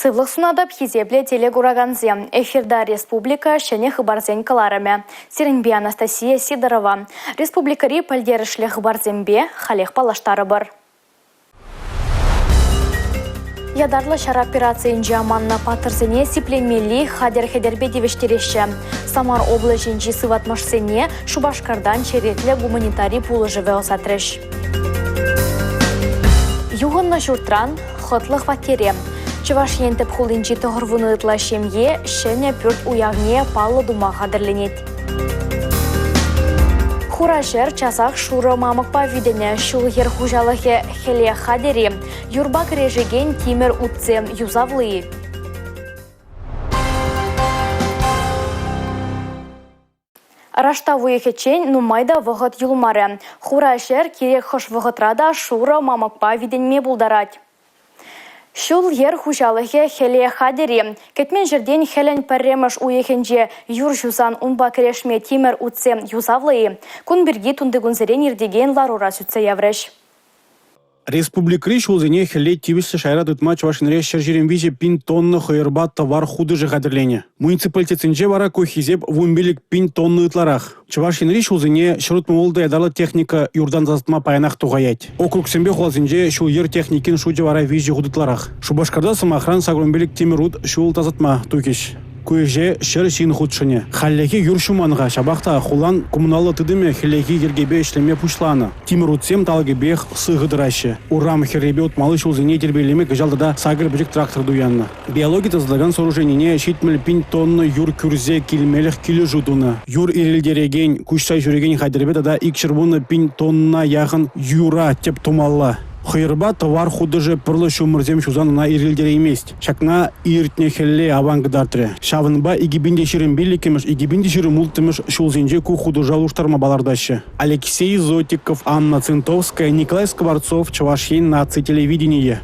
Сывлӑх сунатӑп, хисеплӗ телекуракансем. Эфирта республика ҫӗнӗ хыпарсен кӑларӑмӗ. Сирӗнпе Анастасия Сидорова. Республикӑри пӗлтерӗшлӗ хыпарсемпе халех паллаштарӑпӑр. Ятарлӑ ҫар операцийӗнче аманнӑ паттӑрсене сипленмелли хатӗр-хӗтӗрпе тивӗҫтереҫҫӗ. Самар облаҫӗнчи сыватмӑшсене Шупашкартан черетлӗ гуманитари пулӑшӑвӗ ӑсатрӗҫ. Юхӑннӑ ҫуртран хӑтлӑ хваттере. Чӑваш Ен тӗп хулинчи 90 ытла ҫемье ҫӗнӗ пӳрт уявне паллӑ тума хатӗрленет. Хура ҫӗр часах шурӑ мамӑкпа витӗнӗ. Ҫул-йӗр хуҫалӑхӗ хӗле хатӗр-и? Юрпа кӗрешекен тимӗр утсем юсавлӑ-и? Раштав уйӑхӗччен нумай та вӑхӑт юлмарӗ. Хура ҫӗр кирек хӑш вӑхӑтра та шурӑ мамӑкпа витӗнме пултарать. Ҫул-йӗр хуҫалӑхӗ хӗле хатӗр-и? Кӗтмен ҫӗртен хӗлӗн пӗрремӗш уйӑхӗнче юр ҫусан унпа кӗрешме тимӗр утсем юсавлӑ-и? Кун пирки тунтикунсерен иртекен ларура сӳтсе яврӗҫ. Республикӑри ҫулсене хӗлле тивӗҫлӗ шайра тытма Чӑваш Енре 123 пин тонна хӑйӑрпа тӑвар хутӑшӗ хатӗрленӗ. Муниципалитетсенче вара ку хисеп 15 пин тонна ытларах. Чӑваш Енри ҫулсене 166 ятарлӑ техника юртан тасатма паянах тухаять. Округсемпе хуласенче ҫул-йӗр техникин шучӗ вара виҫӗ хут ытларах. Шупашкарта, сӑмахран, 85 тимӗр ут ҫул тасатма тухӗҫ. Ку ӗҫе 100 ҫын хутшӑнӗ. Хальлӗхе юр ҫуман-ха, ҫапах та хулан коммуналлӑ тытӑмӗ хӗллехи йӗркепе ӗҫлеме пуҫланӑ. Тимӗр утсем талӑкӗпех сыхӑ тӑраҫҫӗ. Урам хӗррипе утмалли ҫулсене тирпейлеме кӑҫал тата сакӑр пӗчӗк трактор туяннӑ. Биологи тасатакан сооруженине 70 пин тонна юр кӳрсе килмелӗх килӗшӳ тунӑ. Юр ирӗлтерекен, куҫса ҫӳрекен хатӗрпе тата 210 пин тонна яхӑн юра тӗп тумалла. Хӑйӑрпа тӑвар хутӑшӗ пӑрлӑ ҫумӑрсем ҫусан ӑна ирӗлтереймест. Ҫакна иртнӗ хӗлле аван кӑтартрӗ. Ҫавӑнпа 2025-мӗш, 2026-мӗш ҫулсенче ку хутӑша улӑштарма палӑртаҫҫӗ. Алексей Зотиков, Анна Цинтовская, Николай Скворцов, Чӑваш Ен наци телевиденийӗ.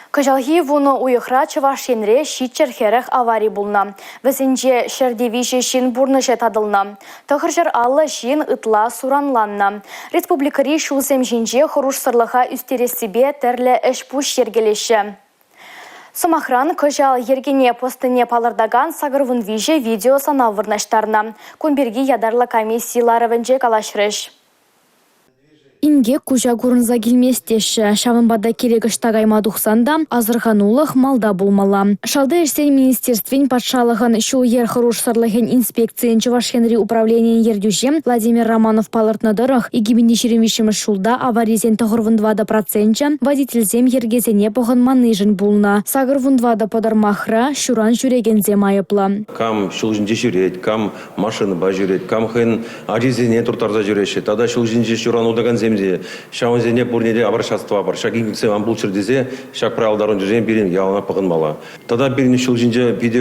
Кӑҫалхи вунӑ уйӑхра Чӑваш Енре 740 авари пулнӑ. Вӗсенче ҫӗрте виҫӗ ҫын пурнӑҫӗ татӑлнӑ. 950 ҫын ытла суранланнӑ. Республикӑри ҫулсем ҫинче хӑрушсӑрлӑха ӳстерессипе тӗрлӗ ӗҫ-пуҫ йӗркелеҫҫӗ. Сӑмахран, кӑҫал йӗркене пӑснине палӑртакан 83 видеосӑнав вырнаҫтарнӑ. Кун пирки ятарлӑ комисси ларӑвӗнче калаҫрӗҫ. Инкек куҫа курӑнса килмест теҫҫӗ. Ҫавӑнпа та кирек ӑҫта кайма тухсан та асӑрханулӑх малта пулмалла. Шалти ӗҫсен министерствин патшалӑхӑн ҫул-йӗр хӑрушсӑрлӑхӗн инспекцийӗн Чӑваш Енри управленийӗн ертӳҫи Владимир Романов палӑртнӑ тӑрӑх, 2023 ҫулта аварисен 94 проценчӗ водительсем йӗркесене пӑхӑнманнишӗн пулнӑ. 84 пӑтӑрмахра ҫуран ҫӳрекенсем айӑплӑ. Кам ҫул ҫинче ҫӳрет, кам машинӑпа ҫӳрет, кам хӑйӗн ачисене турттарса ҫӳреҫҫӗ тата ҫул ҫинче ҫуран утакансем те ҫавӑнсене пурне те обращаться тӑвапӑр. Ҫак инкексем ан пулччӑр тесе ҫак правила дорожного пирӗн яланах пӑхӑнмалла. Тата пирӗн ҫул ҫинче питӗ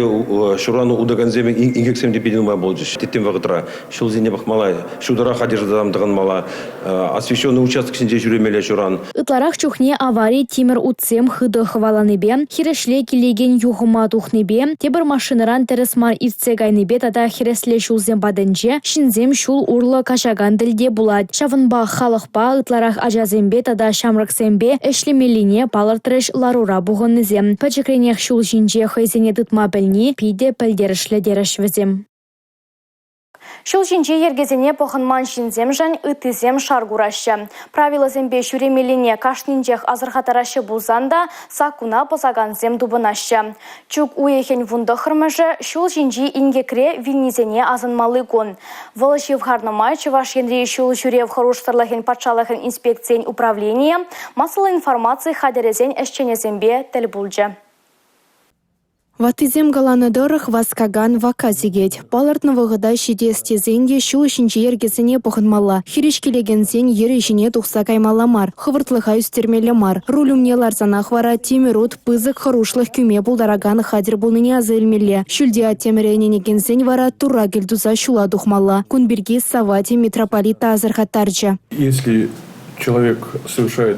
ҫуран утакансем инкексем те питӗ нумай пулчӗҫ. Тӗттӗм вӑхӑтра ҫулсене пӑхмалла, ҫутӑрах одеждӑсем тӑхӑнмалла, освещенный участок ҫинче ҫӳремелле ҫуран. Ытларах чухне авари тимӗр утсем хытӑ хӑваланипе, хирӗҫле килекен юхӑма тухнипе, тепӗр машинӑран тӗрӗс мар иртсе кайнипе тата хӗресле ҫулсем патӗнче ҫынсем ҫул урлӑ каҫакан тӗлте пулать. Ҫавӑнпа халӑхпа, ытларах ачасемпе тата ҫамрӑксемпе ӗҫлемеллине палӑртрӗҫ ларура пухӑннисем. Пӗчӗкренех ҫул ҫинче хӑйсене тытма пӗлни питӗ пӗлтерӗшлӗ терӗҫ вӗсем. Ҫул ҫинчи йӗркесене пӑхӑнман ҫынсемшӗн ыттисем шар кураҫҫӗ. Правилӑсемпе ҫӳремеллине кашнинчех асӑрхаттараҫҫӗ пулсан та саккуна пӑсакансем тупӑнаҫҫӗ. Чӳк уйӑхӗн 19-мӗшӗ ҫул ҫинчи инкекре вилнисене асӑнмалли кун. Вӑл ҫывхарнӑ май Чӑваш Енри ҫул ҫӳрев хӑрушсӑрлӑхӗн патшалӑхӗн инспекцийӗн управленийӗ массӑллӑ информаци хатӗрӗсен ӗҫченӗсемпе тӗл пулчӗ. Ваттисем каланӑ тӑрӑх, васкакан вакка сикет. Палӑртнӑ вӑхӑта ҫитес тесен те ҫул ҫинчи йӗркесене пӑхӑнмалла. Хирӗҫ килекенсен йӗрӗ ҫине тухса каймалла мар, хӑвӑртлӑха ӳстермелле мар. Руль умне ларсанах вара тимӗр ут пысӑк хӑрушлӑх кӳме пултаракан хатӗр пулнине аса илмелле. Ҫӳлти аттемӗре ӗненекенсен вара Турра кӗлтуса ҫула тухмалла. Кун пирки Савватий митрополит та асӑрхаттарчӗ. Если человек совершает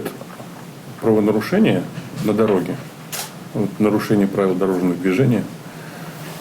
правонарушение на дороге, нарушение правил дорожного движения,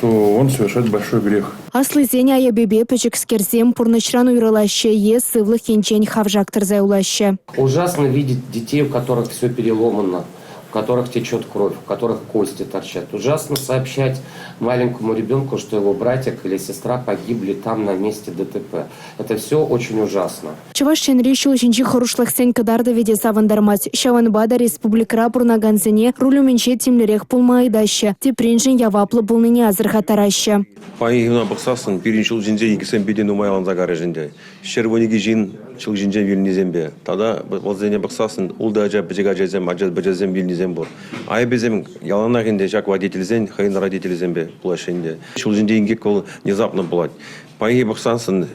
то он совершает большой грех. Аслисен айӑпӗпе пӗчӗкскерсем пурнӑҫран уйрӑлаҫҫӗ е сывлӑх енчен хавшак тӑрса юлаҫҫӗ. Ужасно видеть детей, у которых все переломано. у которых течет кровь, у которых кости торчат. Ужасно сообщать маленькому ребенку, что его братик или сестра погибли там на месте ДТП. Это все очень ужасно. Чӑваш Енри ҫул ҫинчи хӑрушлӑхсен кӑтартӑвӗ те савӑнтармасть. Ҫавӑнпа та республикӑра пурӑнакансене руль умӗнче тимлӗрех пулма ыйтаҫҫӗ, теприншӗн яваплӑ пулнине асӑрхаттараҫҫӗ. Паянхи куна пӑхсассӑн пирӗн ҫул ҫинче инкексем питӗ нумайланса карӗҫ ӗнтӗ. 112 ҫын ҫул ҫинче вилнисемпе тата вӗсене пӑхсассӑн ултӑ ача, пӗчӗк ачасем, ача-пӑчасем вилнисем пур. Айӑпӗсем яланах ӗнтӗ ҫак водительсен хӑйӗн родителӗсемпе пулаҫҫӗ ӗнтӗ. Ҫул ҫинче инкек вӑл внезапно пулать. Паянхи пӑхсассӑн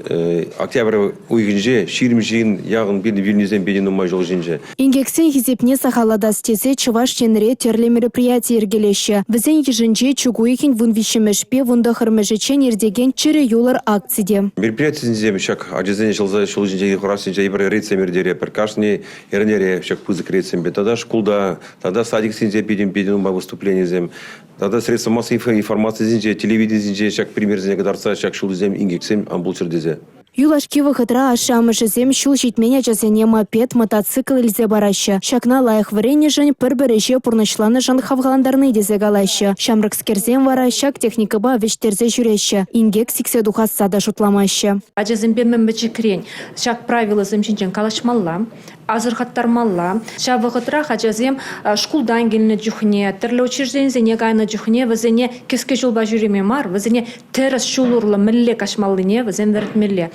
октябрь уйӑхӗнче 20 ҫын яхӑн вилнисем питӗ нумай ҫул ҫинче. Инкексен хисепне сахаллатас тесе Чӑваш Енре тӗрлӗ мероприяти йӗркелеҫҫӗ. Вӗсен йышӗнче чӳк уйӑхӗн 13-мӗшпе 19-мӗшӗччен иртекен «Чӗрӗ юлӑр» акци те. Мероприятисенче ҫак ачасене ҫӑлса ҫул ҫинче хӑрассинче эпир рейдсем ирттеретпӗр. Кашни эрнере ҫак пысӑк рейдсемпе тата шкулта, тата садиксенче питӗ нумай выступленисем. Тата средства массовой информацисенче, телевиденисенче ҫак примерсене кӑтартса ҫак ҫулсем инкексем ан пулччӑр тесе. Юлашки вӑхӑтра ашшӗ-амӑшӗсем ҫул ҫитмен ачасене мопед, мотоцикл илсе параҫҫӗ. Ҫакна лайӑх вӗреннӗшӗн, пӗр-пӗр ӗҫе пурнӑҫланӑшӑн хавхалантарни тесе калаҫҫӗ. Ҫамрӑкскерсем вара ҫак техникӑпа вӗҫтерсе ҫӳреҫҫӗ, инкек сиксе тухасса та шутламаҫҫӗ. Ачасемпе мӗн пӗчӗкрен ҫак правилӑсем ҫинчен калаҫмалла, асӑрхаттармалла. Ҫав вӑхӑтрах ачасем шкултан килнӗ чухне, тӗрлӗ учрежденисене кайнӑ чухне вӗсене кӗске ҫулпа ҫӳреме мар, вӗсене тӗрӗс ҫул урлӑ мӗнле каҫмаллине вӗсем вӗрентмелле.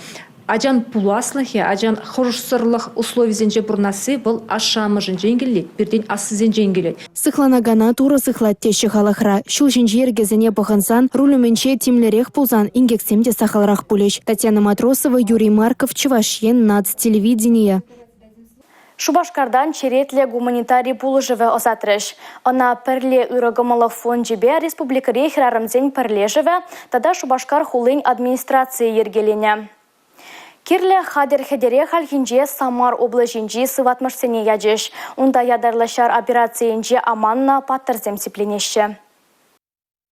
Ачан пуласлӑхӗ, ачан хӑрушсӑрлӑх условийӗсенче пурӑнасси вӑл ашшӗ-амӑшӗнчен килет, пиртен аслисенчен килет. Сыхланакана Турӑ сыхлать теҫҫӗ халӑхра. Ҫул ҫинчи йӗркесене пӑхӑнсан, руль умӗнче тимлӗрех пулсан инкексем те сахалрах пулӗҫ. Татьяна Матросова, Юрий Марков, Чӑваш Ен наци телевиденийӗ. Шупашкартан черетлӗ гуманитари пулӑшӑвӗ ӑсатрӗҫ. Ӑна Пӗрле ырӑ кӑмӑллӑх фончӗпе республикӑри хӗрарӑмсен пӗрлешӗвӗ тата Шупашкар хулин администрацийӗ йӗркеленӗ. Кирлӗ хатӗр-хӗтӗре хальхинче Самар облаҫӗнчи сыватмӑшсене ячӗҫ. Унта ятарлӑ ҫар операцийӗнче аманнӑ паттӑрсем сипленеҫҫӗ.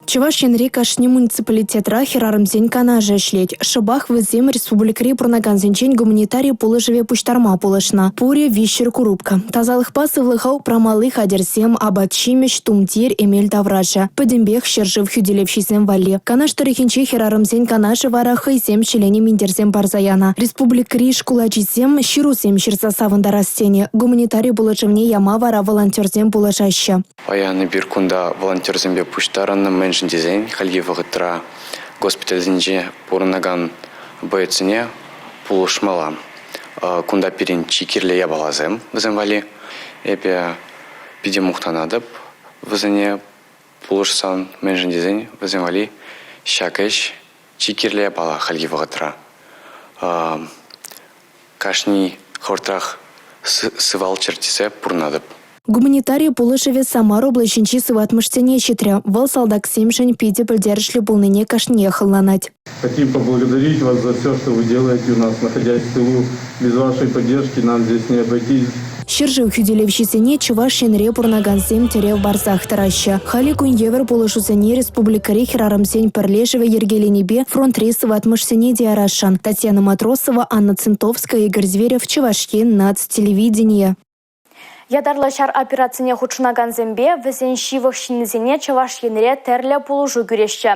Чӑваш Енри кашни муниципалитетра хӗрарӑмсен канашӗ ӗҫлет. Шӑпах вӗсем республикӑри пурӑнакансенчен гуманитари пулӑшӑвӗ пуҫтарма пулӑшнӑ. Пурӗ 300 курупка. Тасалӑхпа сывлӑха упрамалли хатӗрсем, апат-ҫимӗҫ, тумтир, эмел таврашӗ. Пӗтӗмпех ҫӗршыв хӳтӗлевҫисем валли. Канаш тӑрӑхӗнчи хӗрарӑмсен канашӗ вара хӑйсем ҫӗленӗ минтерсем парса янӑ. Республикӑри шкул ачисем ҫырусем ҫырса савӑнтарас тенӗ. Гуманитари пулӑшӑвне яма вара волонтерсем пулӑшаҫҫӗ. Паян эпир кунта волонтерсемпе пуҫтарӑннӑ, мӗншӗн тесен хальхи вӑхӑтра госпитальсенче пурӑнакан боецсене пулӑшмалла. Кунта пирӗн чи кирлӗ япаласем вӗсем валли. Эпӗ питӗ мухтанатӑп вӗсене пулӑшсан, мӗншӗн тесен вӗсем валли ҫак ӗҫ чи кирлӗ япала хальхи вӑхӑтра. Кашни хӑвӑртрах сывалччӑр тесе пурӑнатӑп. Гуманитари пулӑшӑвӗ Самар облаҫӗнчи сыватмӑшсене ҫитрӗ. Вӑл салтаксемшӗн питӗ пӗлтерӗшлӗ пулнине кашниех ӑнланать. Хотим поблагодарить вас за все, что вы делаете у нас, находясь в тылу. Без вашей поддержки нам здесь не обойтись. Ҫӗршыв хӳтӗлевҫисене Чӑваш Енре пурӑнакансем тӗрев парсах тӑраҫҫӗ. Халӗ кун евӗр пулӑшусене республикӑри хӗрарӑмсен пӗрлешӗвӗ йӗркеленипе фронтри сыватмӑшсене те ярасшӑн. Татьяна Матросова, Анна Цинтовская, Игорь Зверев, Чӑваш Ен наци телевиденийӗ. Ятарлӑ ҫар операцине хутшӑнакансемпе вӗсен ҫывӑх ҫыннисене Чӑваш Енре тӗрлӗ пулӑшу кӳреҫҫӗ.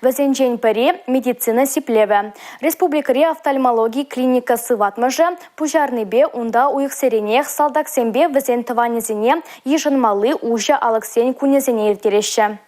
Вӗсенчен пӗри – медицина сиплевӗ. Республикӑри офтальмологи клиника сыватмӑшӗ пуҫарнипе унта уйӑхсеренех салтаксемпе вӗсен тӑванӗсене йышӑнмалли уҫӑ алӑксен кунӗсене ирттереҫҫӗ.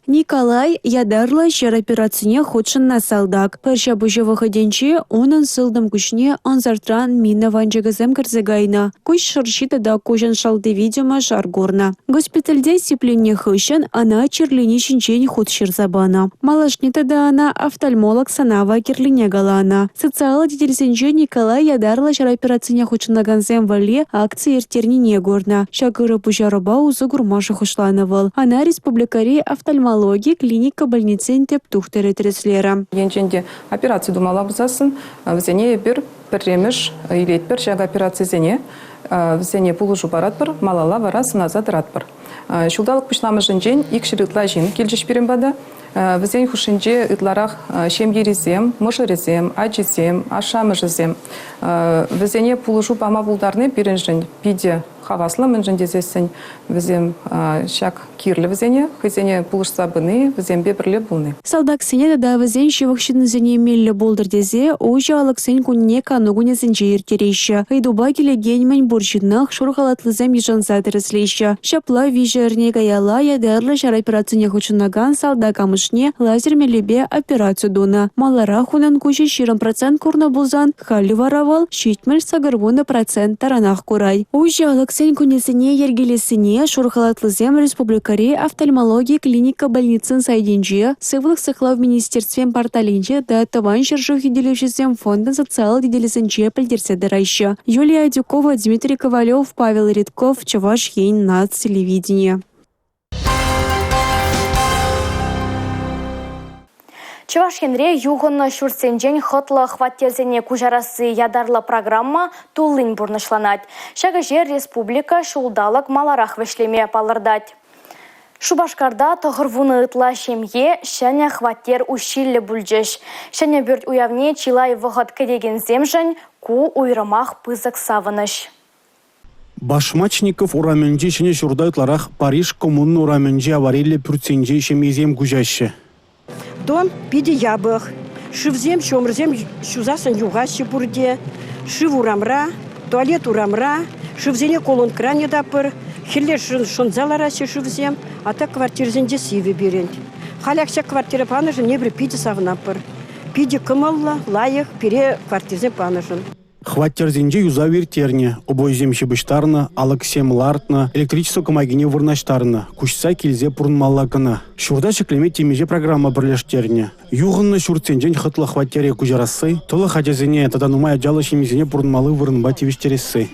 Николай ятарлӑ ҫар операцине хутшӑннӑ салтак. Пӗр ҫапӑҫу вӑхӑтӗнче унӑн сылтӑм куҫне ӑнсӑртран мина ванчӑкӗсем кӗрсе кайнӑ. Куҫ шӑрҫи тата куҫӑн шалти витӗмӗ шар курнӑ. Госпитальте сипленнӗ хыҫҫӑн ӑна чирлени ҫинчен хут ҫырса панӑ. Малашне тата ӑна офтальмолог сӑнавӗ кирлине каланӑ. Социаллӑ тетелсенче Николай ятарлӑ ҫар операцине хутшӑнакансем валли акци ирттернине курнӑ. Ҫак ырӑ пуҫарупа усӑ курма шухӑшланӑ вӑл. Ӑна республикӑри офтальмологи клиника больницин тӗп тухтӑрӗ тӗрӗслерӗ. Енчен те операци тумалла пулсассӑн вӗсене эпир пӗрремӗш илетпӗр ҫак операцисене, вӗсене пулӑшу паратпӑр, малалла вара сӑнаса тӑратпӑр. Ҫулталӑк пуҫламӑшӗнчен 200 ытла ҫын килчӗҫ пирӗн пата. Вӗсен хушшинче ытларах ҫемьерисем, мӑшӑрӗсем, ачисем, ашшӗ-амӑшӗсем. Вӗсене пулӑшу пама пултарни пирӗншӗн питӗ. Хаваслӑ, мӗншӗн тесессӗн вӗсем ҫак кирлӗ вӗсене, хӑйсене пулӑшса пыни, вӗсемпе пӗрле пулни. Салтаксене тата вӗсен ҫывӑх ҫыннисене меллӗ пултӑр тесе уҫӑ алӑксен кунне кану кунӗсенче ирттереҫҫӗ. Ыйтупа килекен мӗн пур ҫыннах шур халатлисем йышӑнса тӗрӗслеҫҫӗ. Ҫапла 3 эрне каялла ятарлӑ ҫар операцине хутшӑнакан салтак амӑшне лазер мелӗпе операци тунӑ. Маларах унӑн куҫӗ 20 процент курнӑ пулсан, халӗ вара вӑл 70-80 процент таранах курать. Уҫӑ алӑксен кунӗсене йӗркелессине шур халатлисем республикӑри офтальмологи клиника больницин сайтӗнче, Сывлӑх сыхлав министерствин порталӗнче тата Тӑван ҫӗршыв хӳтӗлевҫисен фондӑн социаллӑ тетелӗсенче пӗлтерсе тӑраҫҫӗ. Юлия Адюкова, Дмитрий Ковалев, Павел Редков, Чӑваш Ен наци телевиденийӗ. Чӑваш Енре юхӑннӑ ҫуртсенчен хӑтлӑ хваттерсене куҫарасси ятарлӑ программа туллин пурнӑҫланать. Ҫак ӗҫе республика ҫулталӑк маларах вӗҫлеме палӑртать. Шупашкарта 90 ытла ҫемье ҫӗнӗ хваттер уҫҫиллӗ пулчӗҫ. Ҫӗнӗ пӳрт уявне чылай вӑхӑт кӗтекенсемшӗн ку уйрӑмах пысӑк савӑнӑҫ. Башмачников урамӗнчи ҫӗнӗ ҫурта ытларах Париж коммуна урамӗнчи авариллӗ пӳртсенчи ҫемьесем куҫаҫҫӗ. Дом питӗ япӑх. Шывсем, ҫумӑрсем ҫусассӑн юхаҫҫӗ пурте. Шыв урамра, туалет урамра. Шывсене колонкӑран йӑтатпӑр. Хӗлле шӑнса лараҫҫӗ шывсем, а так квартирӑсенче сивӗ пирӗн. Халь ак ҫак квартира панӑшӑн эпир питӗ савӑнатпӑр. Питӗ кӑмӑллӑ, лайӑх пире квартирсем панӑшӑн. Хваттерсенче юсав ирттернӗ, обойсем ҫыпӑҫтарнӑ, алӑксем лартнӑ, электричество кӑмакине вырнаҫтарнӑ, куҫса килсе пурӑнмалла кӑна. Ҫурта ҫӗклеме темиҫе программа пӗрлештернӗ. Юхӑннӑ ҫуртсенчен хӑтлӑ хваттере куҫарасси, тӑлӑх ачасене тата нумай ачаллӑ ҫемьесене пурӑнмалли вырӑнпа тивӗҫтересси.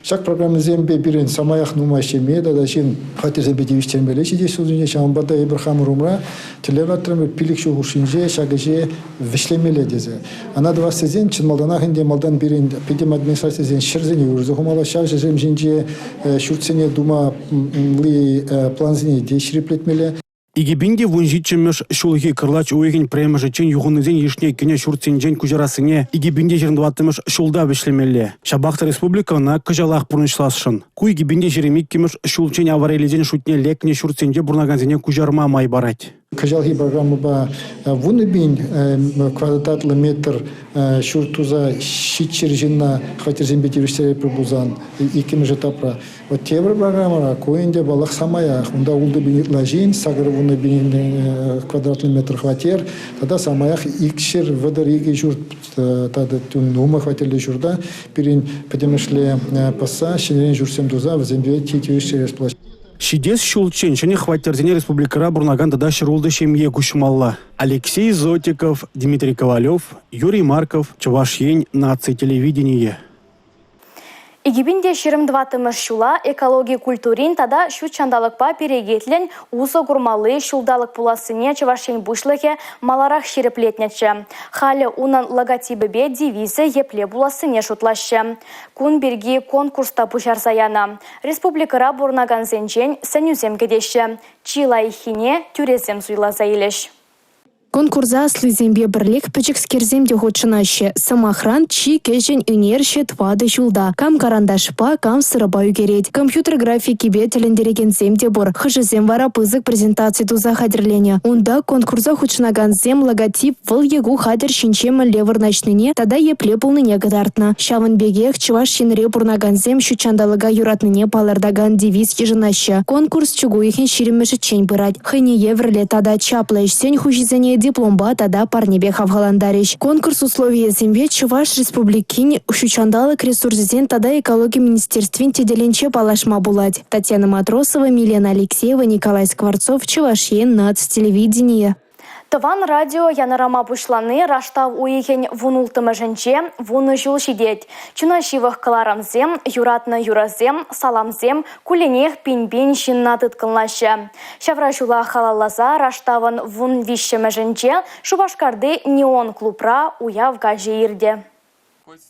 Ҫак программӑсемпе пирӗн самаях нумай ҫемье тата ҫын хваттерсемпе тивӗҫтермелле ҫитес ҫулсенче. Ҫавӑнпа та эпир хамӑр умра тӗллев лартрӑмӑр, 5 ҫул хушшинче ҫак ӗҫе вӗҫлемелле тесе. Ӑна тӑвас тесен чӑн малтанах ӗнтӗ малтан пирӗн пӗтӗм администрацисен ҫӗрсене уйӑрса хумалла. Ҫав ҫӗрсем ҫинче ҫуртсене тумалли плансене те ҫирӗплетмелле. 2017-мӗш ҫулхи кӑрлач уйӑхӗн пӗрремӗшӗччен юхӑннисен йышне кӗнӗ ҫуртсенчен куҫарассине 2024-мӗш ҫулта вӗҫлемелле. Ҫапах та республика ӑна кӑҫалах пурнӑҫласшӑн. Ку 2022-мӗш ҫулччен авариллисен шутне лекнӗ ҫуртсенче пурӑнакансене куҫарма май парать. Кӑҫалхи программӑпа 10 000 квадратлӑ метр ҫурт туса 700 ҫынна хваттерсемпе тивӗҫтеретпӗр пулсан иккӗмӗш этапра. Вот тепӗр программӑра ку ӗнтӗ паллах самаях. Унта 6 000 ытла ҫын, 80 000 квадратлӑ метр хваттер тата самаях 232 ҫурт тата нумай хваттерлӗ ҫурта пирӗн пӗтӗмӗшле пӑсса ҫӗнӗрен ҫуртсем туса вӗсемпе тивӗҫтерес пулать. Ҫитес ҫулччен ҫӗнӗ хваттерсене республикӑра пурӑнакан тата 106 ҫемье куҫмалла. Алексей Зотиков, Дмитрий Ковалев, Юрий Марков, Чӑваш Ен наци телевиденийӗ. 2024-мӗш ҫула экологи культурин тата ҫут ҫанталӑкпа перекетлӗн усӑ курмалли ҫулталӑк пулассине Чӑваш Ен Пуҫлӑхӗ маларах ҫирӗплетнӗччӗ. Халӗ унӑн логотипӗпе девизӗ епле пулассине шутлаҫҫӗ. Кун пирки конкурс та пуҫарса янӑ. Республикӑра пурӑнакансенчен сӗнӳсем кӗтеҫҫӗ. Чи лайӑххине тӳресем суйласа илӗҫ. Конкурса аслисемпе пӗрлех пӗчӗкскерсем те хутшӑнаҫҫӗ. Сӑмахран, чи кӗҫӗн ӳнерҫӗ 4 ҫулта. Кам карандашпа, кам сӑрӑпа ӳкерет. Компьютер графикипе тӗлӗнтерекенсем те пур. Хӑшӗсем вара пысӑк презентаци туса хатӗрленӗ. Унта конкурса хутшӑнакансем логотип вӑл е ку хатӗр ҫинче мӗнле вырнаҫнине тата епле пулнине кӑтартнӑ. Ҫавӑн пекех Чӑваш Енре пурӑнакансем ҫут ҫанталӑка юратнине палӑртакан девиз йышӑнаҫҫӗ. Конкурс чӳк уйӑхӗн 20-мӗшӗччен пырать. Хӑйне евӗрлӗ тата чаплӑ ӗҫсен хуҫисене дипломпа тата парнепе хавхалантарӗҫ. Конкурс условийӗсемпе Чӑваш Республикин ҫут ҫанталӑк ресурсӗсен тата экологи министерствин тетелӗнче паллашма пулать. Татьяна Матросова, Милена Алексеева, Николай Скворцов, Чӑваш Ен наци телевиденийӗ. Тӑван радио янӑрама пуҫлани раштав уйӑхӗн 16-мӗшӗнче 10 ҫул ҫитет. Чуна ҫывӑх кӑларӑмсем, юратнӑ юрӑсем, саламсем кулленех пин-пин ҫынна тыткӑнлаҫҫӗ. Ҫавра ҫула халалласа раштавӑн 13-мӗшӗнче Шупашкарти «Неон» клубра уяв каҫӗ иртӗ.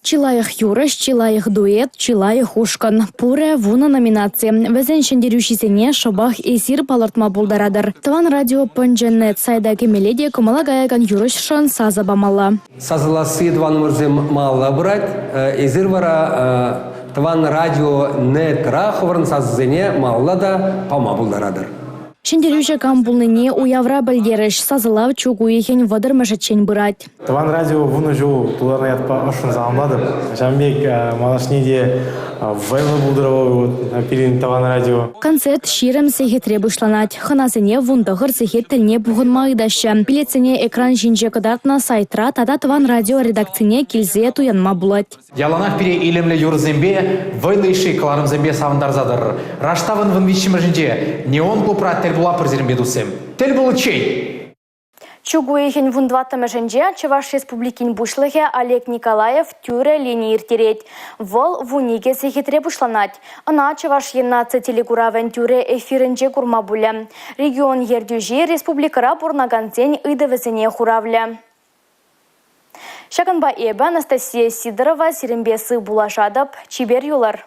Чи лайӑх юрӑҫ, чи лайӑх дуэт, чи лайӑх ушкӑн. Пурӗ 10 номинаци. Вӗсен ҫӗнтерӳҫисене шӑпах эсир палӑртма пултаратӑр. Тӑван радио пӑнчӑ.нет сайта кӗмелле те кӑмӑла каякан юрӑҫшӑн сасӑ памалла. Сасӑласси тӑванӑмӑрсем малалла пырать. Эсир вара. Тӑван радио нетра хӑвӑрӑн сасӑсене малалла та пама пултаратӑр. Ҫӗнтерӳҫӗ кам пулнине уявра пӗлтерӗҫ. Сасӑлав чӳк уйӑхӗн 30-мӗшӗччен пырать. Тӑван радио 10 ҫул тултарнӑ ятпа ӑшшӑн саламлатӑп. Ҫавӑн пек малашне те вӑйлӑ пултӑр вӑл пирӗн тӑван радио. Концерт 20 сехетре пуҫланать. Хӑнасене 19 сехет тӗлне пухӑнма ыйтаҫҫӗ. Билетсене экран ҫинче кӑтартнӑ сайтра тата Тӑван радио редакцине килсе туянма пулать. Яланах пире илемлӗ юрӑсемпе, вӑйлӑ йышши кӑларӑмсемпе савӑнтарса тӑрӑр. Раштавӑн 13-мӗшӗнче Неон клубра тӗл пулатпӑр сирӗнпе, туссем. Тӗл пуличчен! Чӳк уйӑхӗн 14-мӗшӗнче Чӑваш Республикин Пуҫлӑхӗ Олег Николаев тӳрӗ лини ирттерет. Вӑл 12 сехетре пуҫланать. Ӑна Чӑваш Ен наци телекуравӗн тӳрӗ эфирӗнче курма пулӗ. Регион ертӳҫи республикӑра пурӑнакансен ыйтӑвӗсене хуравлӗ. Ҫакӑнпа эпӗ, Анастасия Сидорова, сирӗнпе сыв пулашатӑп. Чипер юлӑр.